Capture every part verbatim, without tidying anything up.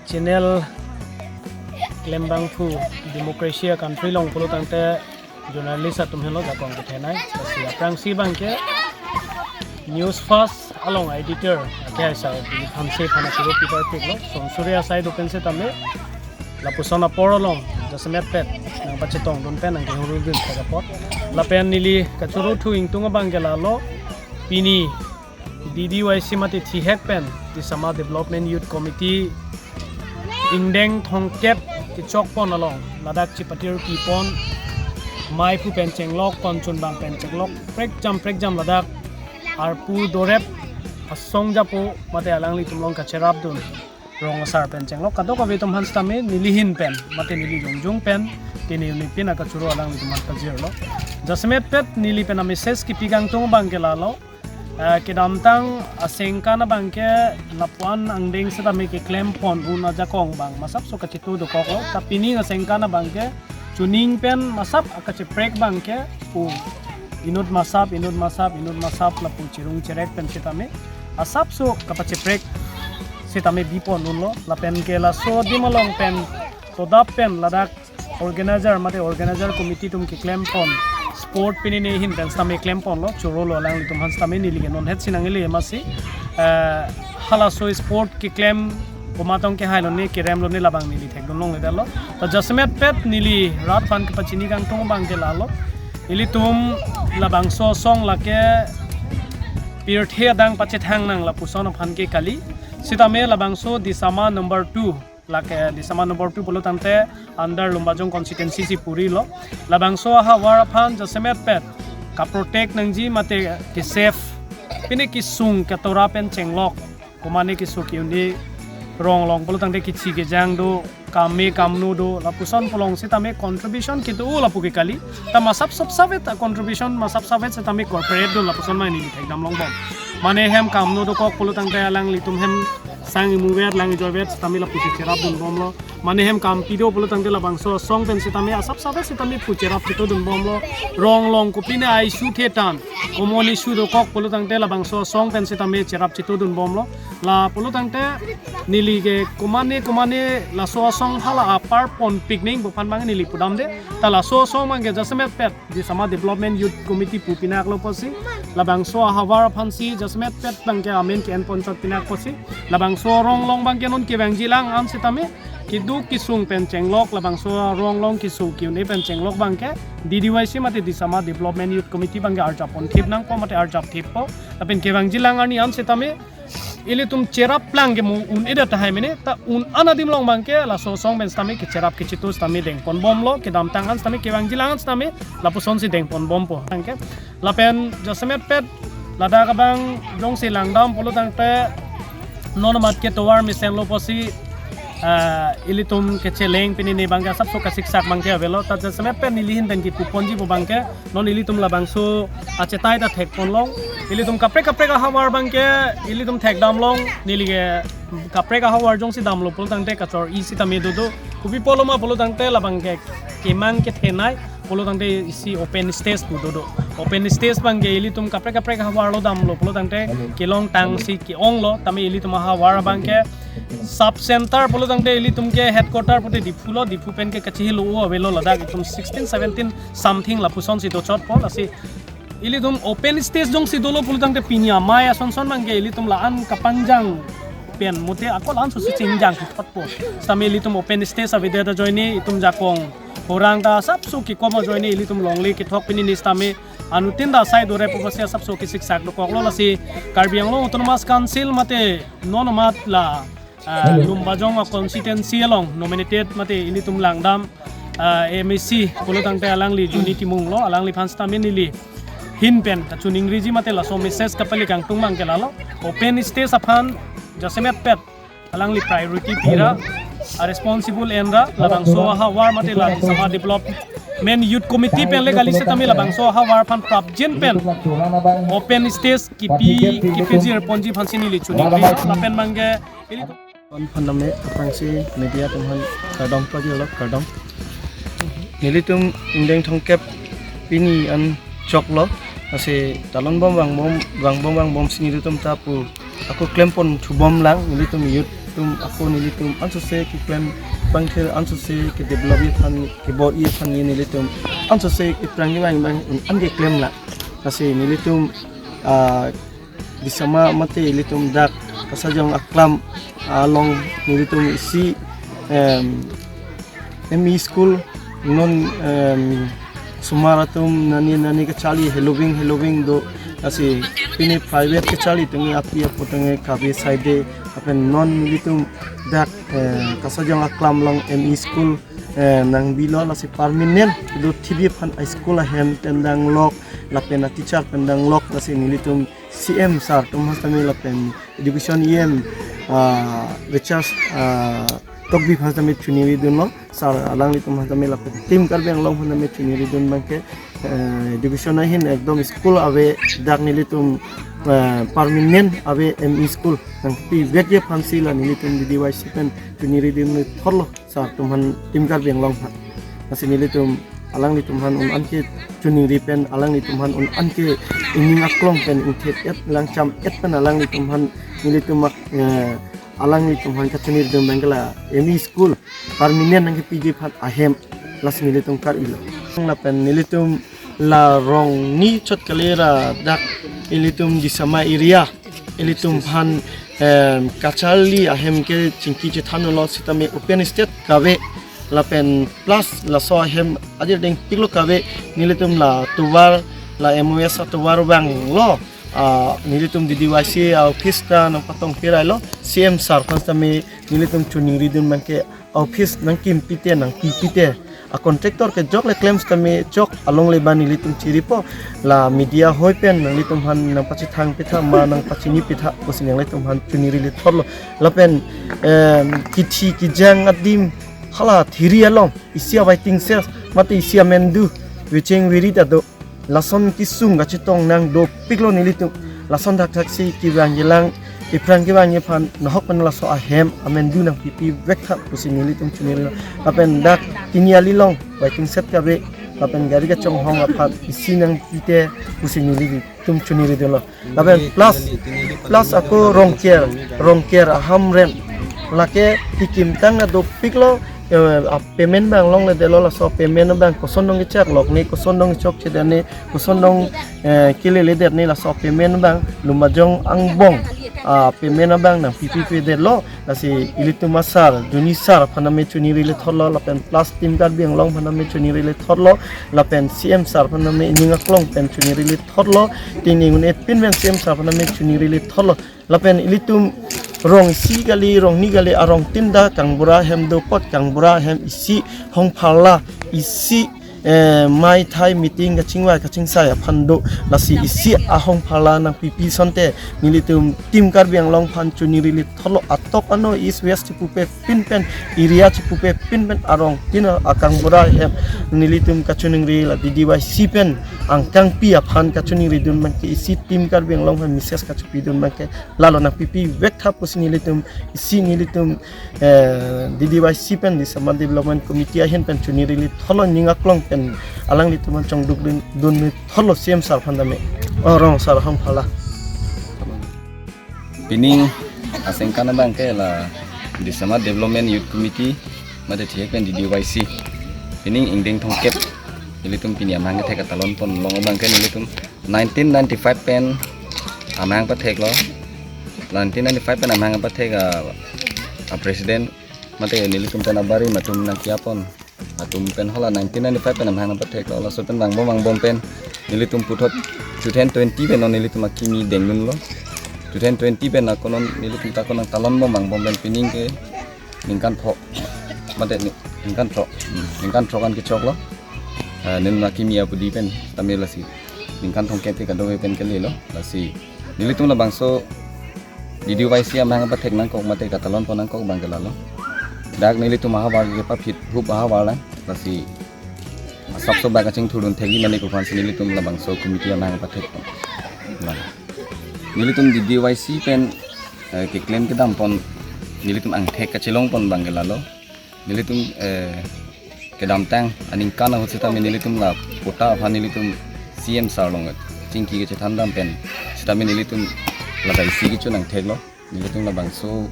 Channel klembangphu, democracy a country along pulo tangte journalist atum henlo jakong kethenei. Lasi aphrangsi abangke News First along editor ake aisa Dilip Hanse aphan choro paper pik lo. Sonsuri asai dopen setame lapuson apor along jasemet pet nangpachetongdun pen nangkehurudun thek apot. Lapen neli kachoro thu ingtung abangke lalo, pini D D Y C mate thihek pen Disama Development Youth Committee ingdeng thomkep kechokpon along ladak chipatir kipon, maiphu pen chenglok, konchunbang pen chenglok, prekjam prekjam ladak arpu dorep asong japo mate alanglitum along kacherapdun rong asar pen chenglok kadokave atum aphan setame neli ahin pen mate neli jongjung pen tini unipin akachoro alanglitum aphan pajirlo. Jasemet pet neli pen a-message kipi kangtung abangke lalo, eh, kedamtang asengkan abangke lapuan angdeng setame keklempon un ajakong abang masapso kachitu dokoklo. Ta pini asengkan abangke chuning pen masap akacheprek abangke pu inut masap, inut masap, inut masap lapu chirung cherek pen setame asapso kapacheprek setame bipon unlo. Lapen ke laso adim along pen todap pen ladak organizer mate organizer committee atum keklempon sport pini ne ahin pen setame klemponlo, chorolo alanglitum aphan setame neli ke non het sinang ili masi, eh, halaso sport keklem komatong kehai lone kerem lone labang neli thekdun longledetlo. Ta jasemet pet neli rat aphan kepachini kangtung abangke lalo, ilitum labangso asong lake pirthe adang pachethang nang lapuson aphan ke kali. Setame labangso Disama number two, lake Disama number two pulo tangte under Lumbajong constituency si purilo. Labangso ahavar aphan jasemet pet kaprotect nangji mate ke-save, pine kesung ketora pen chenglok, komane keso ke-un-e, rong along pulo tangte kechi kejang do, kam me kam no do, lapuson pulo setame contribution kedo lapu ke kali. Ta masap sop savet a contribution masap savet setame corporate do lapuson mai neli thekdam longbom. Mane hem kam no dokok pulo tangte alanglitum hem sang imuvet lang ijoivet setame lapu si cherapdun bomlo. Mane hem kam pido pulo tangte labangso asong pen setame asap savet setame pu cherap chitudun bomlo. Rong along kopine a-issue thetan, common issue dokok pulo tangte labangso asong pen setame cherap chitudun bomlo. La pulo tangte neli ke komane komane laso asong hala apar ponpik neng buphan abang neli pudamde. Ta laso asong abangke jasemet pet Disama Development Youth Committee pu pinaklo pusi, labangso ahavar aphansi jasemet pet abangke amen ke-enpon chot pinak pusi, labangso rong along abangke non kevangjilang an setame keduk kesung pen chenglok, labangso rong along keso ke-un-e pen chenglok abangke D D Y C mate Disama Development Youth Committee abangke arjap ponthip nangpo mate arjap thippo. Lapen kevangjilang arni an setame ilitum cherap lang ke mo un-edet tahai mene, ta un an adim along abangke laso asong pen setame kecherap kechitu setame dengpon bomlo, kedamtang an setame kevangjilang an setame lapuson si dengpon bompo. Abangke lapen jasemet pet ladak abang jongsi langdam pulo tangte non amat ke tovar mesenlo pusi, ah, ilitum kecheleng pini ne abangke asapso kasiksak abangke avelo. Ta jasemet pet neli ahin pen kipuponji pu abangke non ilitum labangso achetai ta thekpon long. Ilitum kaprek kaprek ahavar abangke ilitum thekdam long. Neli ke kaprek ahavar jongsi damlo pulo tangte kachor-i setame dodo. Kopi apotlo ma pulo tangte labangke kemang kethenei pulo tangte isi open stage pu dodo. Open stage abangke ilitum kaprek kaprek ahavar lo damlo pulo tangte kelongtang si ke-onglo, tame ilitum ahavar abangke sub center pulo tangte ilitum ke headquarter pute Diphu lo, Diphu pen ke kachihelo avelo ladak itum sixteen seventeen something lapuson si dochotpo. Lasi ilitum open stage jongsi dolo pulo tangte pini amei asonson abangke ilitum la-an kapangjang pen mate ako la-an sosi chingjang thotpo. Setame ilitum open stage avedet ajoine itum jakong horang ta asapso kekom ajoine ilitum longle kethok pini ne setame anuttin ta asai dorep pusi asapso kesiksak dokoklo. Lasi Karbi Anglong Autonomous Council mate non amat la, ah, Lumbajong a constituency along nominated mate ilitum langdam, ah, M A C pulo tangte alangli Juni Timung lo, alangliphan setame neli ahin pen kachiningriji mate laso message kapali kangtung abangke lalo, open stage aphan jasemet pet alangli priority pira, a responsible enra, labangso ahavar mate la Disama Development Youth Committee pen le kali setame labangso ahavar aphan prapjin pen open stage kipi kipijir ponji aphansi neli chiningri lapen abangke ili kon phan dam ne aphrangsi media atum aphan kardom pajirlo, kardom. Nelitum ingdeng thomkep pini an choklo, lasi talon bom vangbom vangbom vangbom si nelitum ta pu ako klempon thubom lang, nelitum youth Tum ako nelitum ansose keklem bangkhe ansose ke develop-ji aphan kebor-ji aphan nelitum ansose iphrang kevang abang an keklem la. Lasi nelitum ah, Disama mate ilitum dak Kasajong Aklam along nelitum isi em, M E school non em, osomar atum nani nani kacharli heloving heloving do, lasi pini private kacharli tangte api apo tangte kave side, lapen non nelitum dak eh, Kasajong Aklam along M E school eh, nangbilo, lasi permanent do T V aphan a school ahem pen danglok lapen a teacher pen danglok, lasi nelitum C M sir atum aphan tame lapen education E M ah, Richard ah, Tokbi aphan tame choningri dunlo, sir alanglitum aphan tame lapen Team Karbi Anglong aphan tame choningri dun abangke eh, education ahin ekdom school ave, dak nelitum eh, permanent ave M E school nangpivekji aphansi la nelitum D D Y C pen choningri dun thorlo sir atum aphan Team Karbi Anglong aphan. Lasi nelitum alanglitum aphan un-an kechoningri pen alanglitum aphan un-an ke ining aklong pen ingthet et langcham et pen alanglitum aphan nelitum ak eh, alanglitum aphan kachoningri dun abangke la M E school permanent nangkepiji aphan ahem lasi nelitum kar-ilo. Lapen nelitum la rong ni chot kali ra dak ilitum Disama area ilitum aphan em, kacharli ahem ke chingki chethanlo sitame open stage kave lapen plus laso ahem adir dengpiklo kave, nelitum la tovar la M O S atovar vanglo ah, nelitum D D Y C office ta nangpatong pirailo, C M sir aphan tame nelitum choningri dun abangke office nangkim pite nangpi pite a contractor kejok le klem sitame jok along le ban nelitum chiripo, la media hoi pen nanglitum aphan nangpachethang pitha ma nangpachini pitha pusi nanglitum aphan choningri le thorlo. Lapen em, kithi kijang adim hala thiri along isi a waiting shed mate isi amendu vicheng viri ta do, lason kesung kachetong nang dopiklo nelitum. Lason thakthak si kevang kelang iphrang kevangji aphan nahok pen laso ahem amendu nangpipi vektha pusi nelitum choningri. Lapen dak Tiniali along waiting shed kave lapen gari kachonghong aphan isi nangpite pusi nelitum choningri dunlo. Lapen plus plus ako Rongker, Rongker ahamren lake kekimtang na dopiklo, eh, a payment abang longledetlo, laso payment abang koson dong kechak lok ni, koson dong chok chedan ni, koson dong eh, keleledet ni, laso payment abang Lumbajong angbong ah, payment abang nangpipi pedetlo. Lasi ilitum a sir, Juni sir aphan tame choningri le thorlo lapen plus Team Karbi Anglong aphan tame choningri le thorlo lapen C M sir aphan tame ining aklong pen choningri le thorlo, tini un-e pin pen C M sir aphan tame choningri le thorlo. Lapen ilitum rong isi kali rong ni kali arong tin ta Kangbura ahem do apot, Kangbura ahem isi hongpharla isi eh, maithai meeting kachingvai kachingsai aphan do, lasi isi ahongpharla nangpipi asonte nelitum Team Karbi Anglong aphan choningri le thorlo, atok ano east west chipupe pin pen, area chipupe pin pen arong tin a Kangbura ahem nelitum kachoningri la D D Y C pen angkangpi aphan kachoningri dun abangke isi Team Karbi Anglong aphan message kachopi dun abangke lalo nangpipi vektha pusi nelitum isi nelitum eh, D D Y C pen Disama Development Committee ahin pen choningri le thorlo, ning aklong pen alanglitum aphan chongduk dun, dun le thorlo C M sir aphan tame, oh, rong sir ahongpharla. Pining asengkan abangke la Disama Development Youth Committee mate thek pen D D Y C pining ingdeng thomkep nelitum pini amahang kethek katalon ponlong abangke nelitum nineteen ninety-five pen amahang patheklo. Nineteen ninety-five pen amahang pathek a, a president mate nelitum pen abarim atum nangkiapon atum pen hala nineteen ninety-five pen amahang patheklo. Laso pen vangbom vangbom pen nelitum puthot two thousand twenty pen non nelitum akimi dengdunlo. Two thousand twenty pen ako non nelitum ta ako nangtalonbom vangbom pen pining ke ningkan pho mate ni-, ningkan throk, hmm, ningkan throk an kechoklo. Ah, nelitum akimi apudi pen tame lasi ningkan thomkep ke kadokave pen kalilo. Lasi nelitum labangso D D Y C amahang pathek nangkok mate katalon pon nangkok abangke lalo. Dak nelitum ahavar ke paphit hup ahavar lang. Lasi asapso ba kachingthurdun thekji mane ko aphansi nelitum labangso committee amahang pathek. Lang. Nelitum D D Y C pen eh, keklem kedam pon nelitum angthek kachelong pon abangke lalo. Nelitum eh, kedamtang aningkan ahut sitame nelitum la patta aphan nelitum C M sir along chingki kachethan dam pen sitame nelitum la D D Y C kecho nangtheklo. Nelitum labangso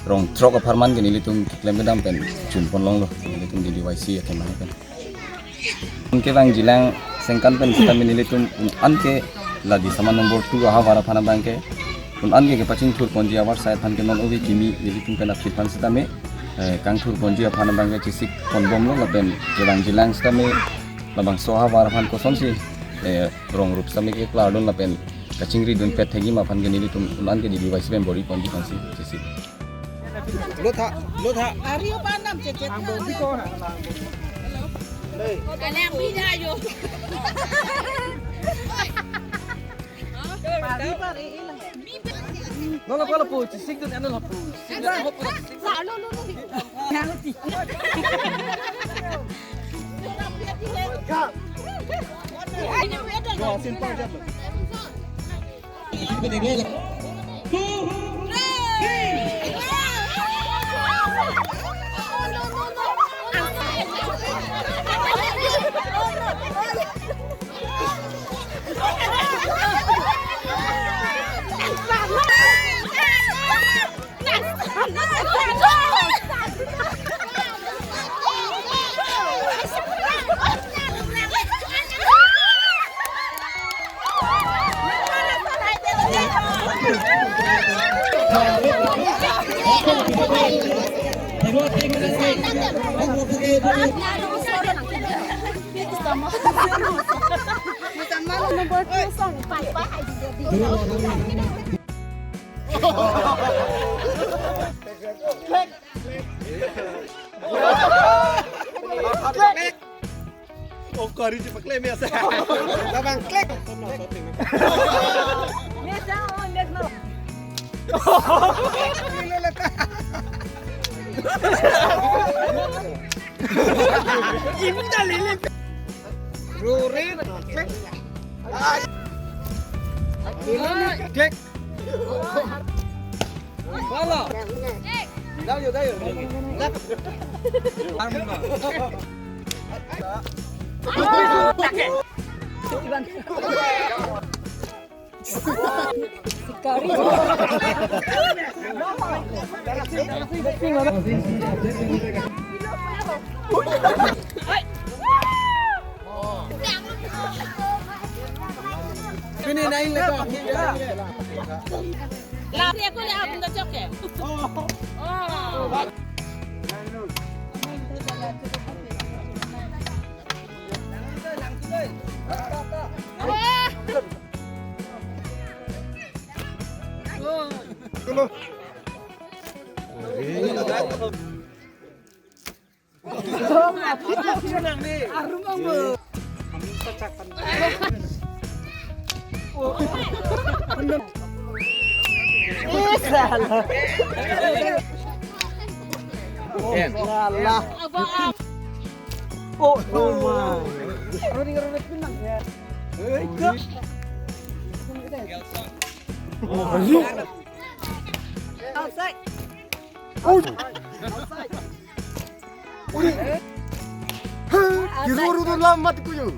rong throk apharman ke nelitum keklem kedam pen chun pon longlo nelitum D D Y C akemang pen. Anke bang jilang sengkan pen sitame nelitum un-an ke la Disama number two ahavar aphan abang ke un-an ke kepachingthur ponji avarsai aphan ke non ove kimi nelitum pen aphi aphan sitame, eh, kangthur ponji aphan abang ke chesik pon bomlo lapen kevang jilang sitame labangso ahavar aphan kosonsi, eh, rong rup sitame keklardun lapen kachingridun pet thekji ma aphan ke nelitum un-an ke D D Y C pen bor-i ponji aphansi chesik. Lo tha, lo tha. Ari o panam cecet. Ang bau di ko na. Kalang bida yo. Pari, pari, ilang. Lo, lo, lo, po, chesik dun, ano, lo, po. Chesik dun, ano, po. Sa, lo, lo, lo. Yang ti. Go, simple, simple. Oh, kari cepat klem ya, saya. Labang klik. Next, oh, next, no. Ini dah lele. Rorin, klik. Ay. Klik. Wala. Dayo, dayo. Sikari. Pini naik lagi. Lari aku lihat abang kecok ya. Oh. Eh, salah. Salah. Oh, oh, my. Outside. Ui. Ui. He, kiru ru tu lam mat kuyu.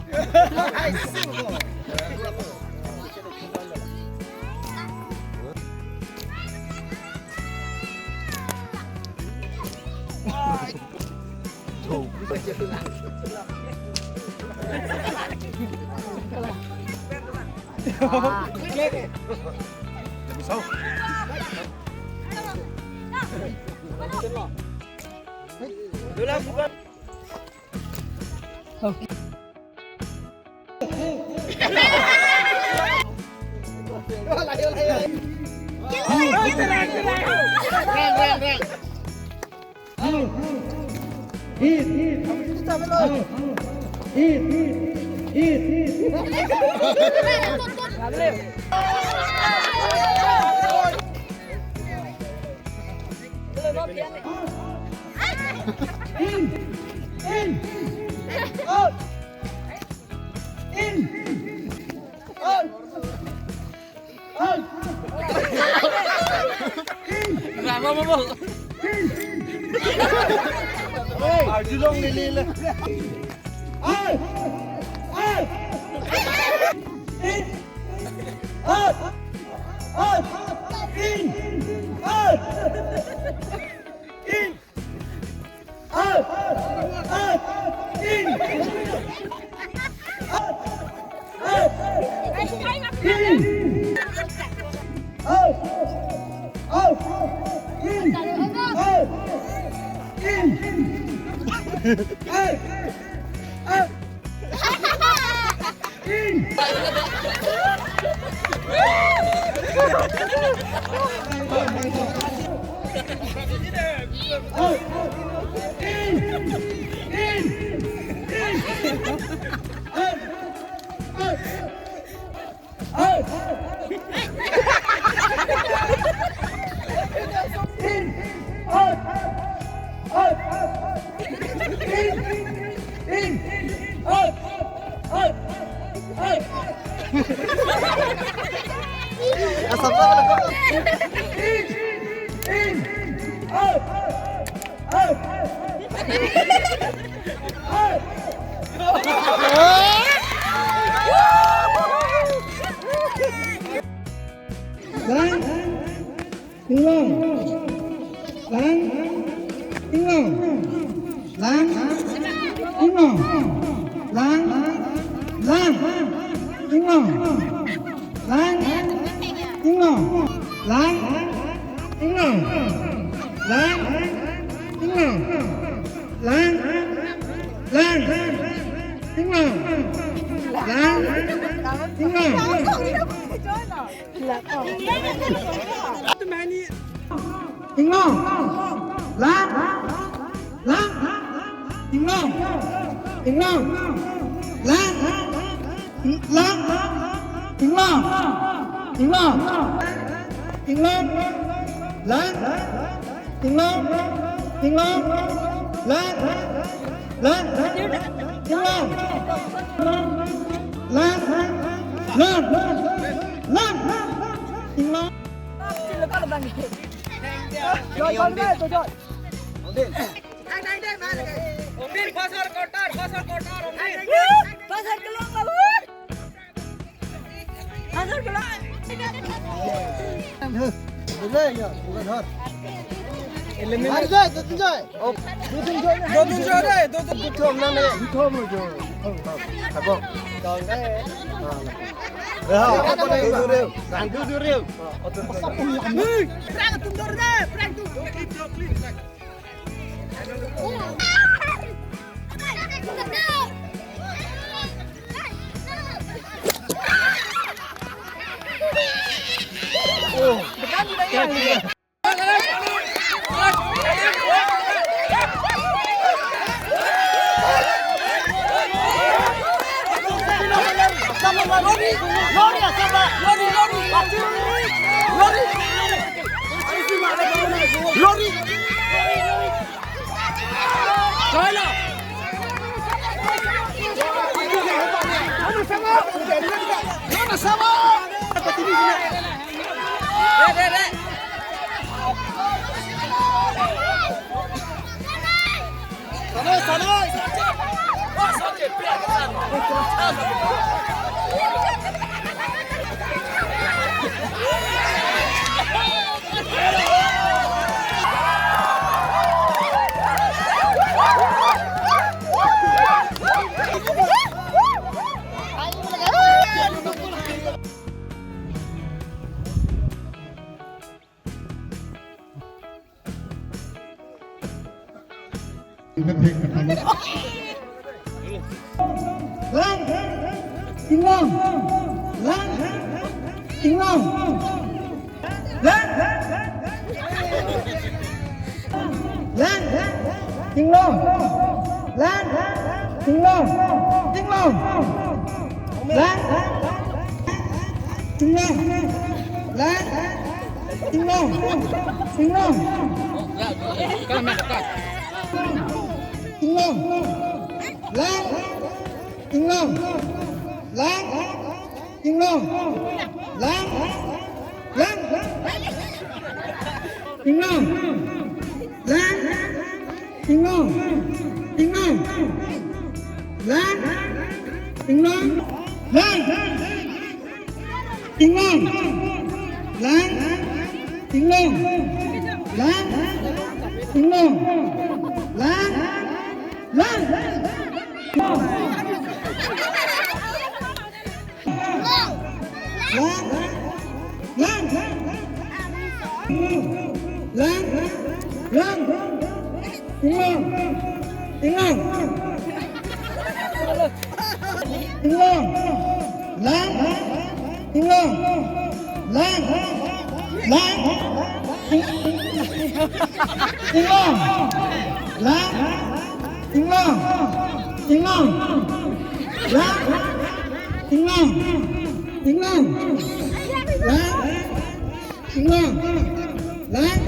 Arjulong lele le. In! Out! In! Out! Out! In! Out! Out! In! Out! Out! In! Out! In! Out! Out! In! Out! In! In! In! Out! Out! Out! In! Out! Out! In! In! Out! Out! Out! Asap na pala ko. In! In! Out! Out! Out! Lang! Inglong! Lang! Inglong! Lang! Inglong! Lang! Lang! Inglong! Lang! Inglong! Lang! Inglong! Lang! Inglong! Lang! Lang! Inglong! Lang! Inglong! Inglong! Lang! Lang! Inglong! Inglong! Lang! Lang! Inglong! Inglong! Inglong! Lang! Inglong! Inglong! Lang! Lang! Inglong! Lang! Lang! Lang! Inglong! John, John, John, John. Ombir, pasar kotor, pasar kotor, Ombir. Pasar kelong, Babu. Pasar kelong. Dua ya, dua dhar. Eliminate. Dua, dua, dua. Oh. Dua, dua, dua, dua, dua, dua. Dua, dua, dua, dua. Dua, dua, dua. Abo. Dua, dua, dua. Dua, dua, dua. Dua, dua, dua. Prank tum dor de, prank tum. Lori, lori, lori, lori, lori, lori. Lori! Joy lo! Ano sama? Ano sama? Re, re, re! Sanoi, sanoi! Lang! Inglong! Lang! Inglong! Lang! Lang! Inglong! Lang! Inglong! Inglong! Lang! Inglong! Lang! Inglong! Inglong! Inglong! Lang! Inglong! Lang! Inglong! Lang! Lang! Inglong! Lang! Inglong! Inglong! Lang! Inglong! Lang! Inglong! Lang! Inglong. Lang. Inglong. Lang. Lang. Lang. Lang. Lang. Lang. Inglong. Inglong. Inglong. Lang. Inglong. Lang. Lang. Inglong. Lang. Inglong. Inglong. Lang. Inglong. Inglong. Lang. Inglong. Lang.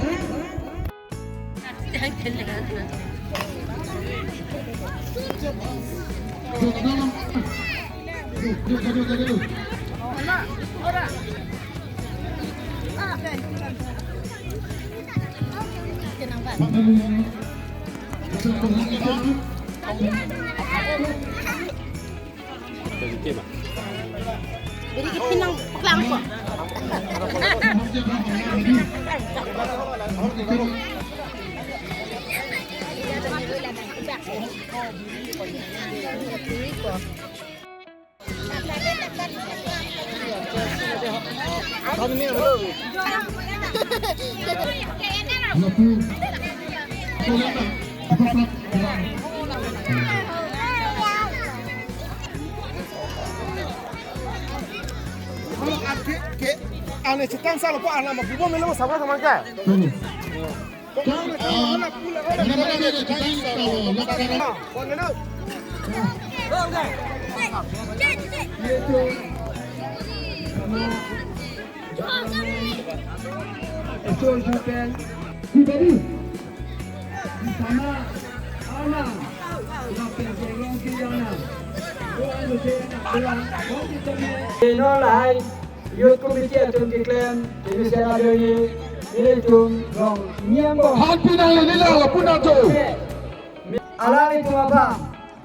Jadi kita nang peklangkok. Ane chetang salo po anak ma bubo melo sama sama ka. Ino lahai Youth Committee atum keklem, T V C R A D O ni, ilitum long niang bom. Hal pinang le nila la puna to. Alanglitum aphan,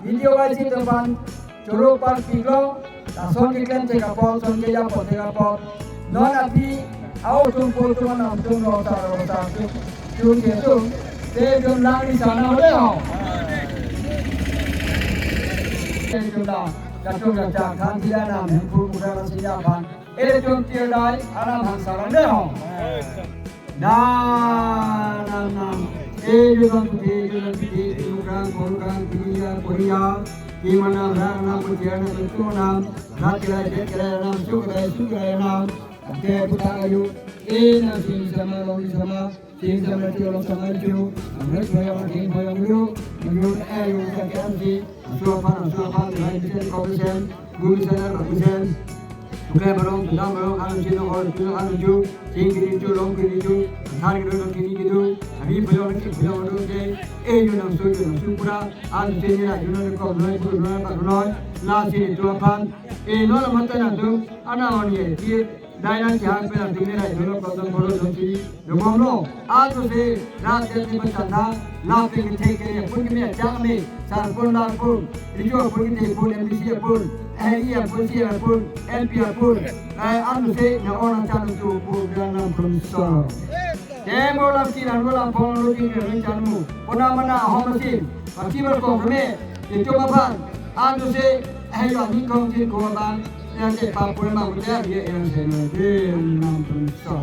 video Y C atum aphan, choro parpiklo, lason keklem thek apot, son keja apot thek apot. Non aphi, atum po atum anam atum lo sa lo sa atum. Chun ke atum, te atum lang ni sana le ho. Te atum la, katum la chak khan sila nam, hemphu mudara sila aphan. Ilitum tirdai alam hang sarang dei ho. Na, na, na. E, jodang putih, jodang putih, Timur Kang, Koru Kang, Korea, Korea. Kimana, na, na, putih, na, putih, na. Rat kirai, det kirai, na, suk kirai, suk kirai, na. Ate putang ayu. E, na, sing sama, long sama. Sing sama, tio, long sama, tio. Ang ret, bayang, ang king, bayang, lu. Mayun, e, yung, sa, kiam, si. Asu aphan, asu aphan, hai bisen, ko bisen, gu bisen, ar bisen. Tuklai barong, tendang barong, anu sino, or sino, anu ju, sing kiri ju, long kiri ju, athar kiri long kiri ju, abi payong lagi payong long ke, e ju nang su, ju nang su pura, anu sini na, ju nang ko, noi, ku noi, pa noi, la sini tu aphan, e no la mata na tu, ana on ye, ki, Dai nang kihang pen atum ni rai dolo kosong bolo dongsi dobomlo. Ajo se rat jati pachanda, lapen kethek kere apun kimi achang me, sarpon larpon, rijo apun kethek pun, M D C apun, A E apun, C M apun, M P apun. Ai ajo se na orang chanu tu pu dan nam pun so. Demo lam kiran mo lam phong lo king ring chan mo. Pona mana hom asin. Pati ber kong keme. Itu kapan? Anu se, eh, yo, ni kong jin ko ban. Yang ke pa pun ma ko ya, ye, yang se no. Dei, nam pun so.